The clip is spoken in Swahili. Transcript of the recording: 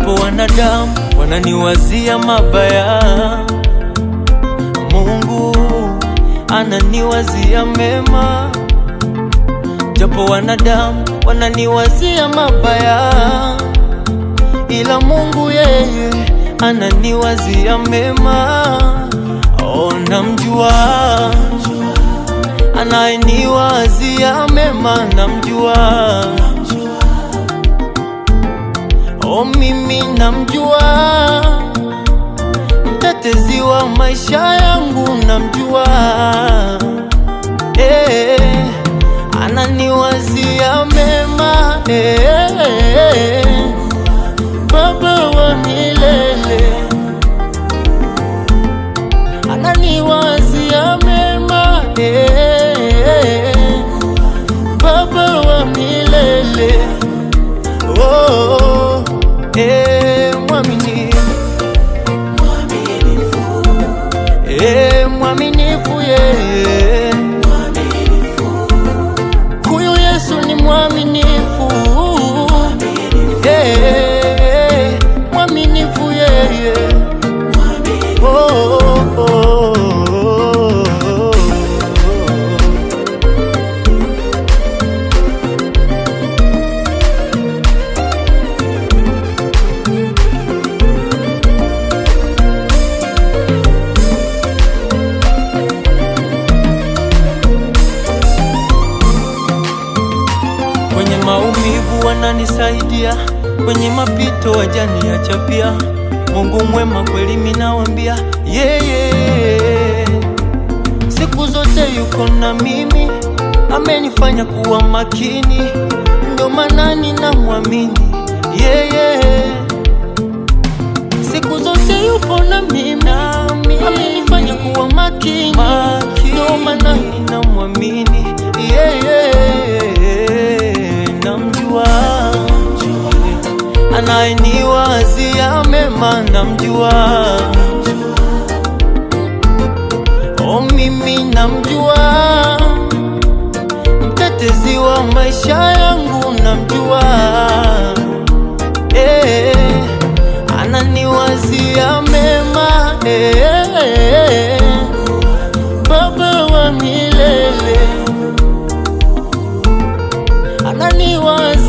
Japo wanadamu wananiwazia mabaya, Mungu ananiwazia mema. Japo wanadamu wananiwazia mabaya, ila Mungu yeye ananiwazia mema. Oh, namjua anayeniwazia mema, namjua. Oh, mimi namjua mtetezi wa maisha yangu, namjua. Ananiwazia mema, Baba wa milele ananiwazia mema, Baba wa milele. Oh, mwaminifu, mwaminifu yeye. Huyu Yesu ni mwaminifu, mwaminifu yeye. Oh, oh, oh, oh. Kwenye maumivu wananisaidia, kwenye mapito wajaniacha pia. Mungu mwema kweli, minawambia yeye siku zote yuko na mimi, amenifanya kuwa makini, ndo maana ninamwamini yeye. Siku zote yupo na mimi, amenifanya kuwa makini, ndo maana ninamwamini yeye. Namjua anayeniwazia mema, namjua. Oh, mimi namjua mtetezi wa maisha yangu, namjua. Ananiwazia mema, Baba wa milele ananiwazia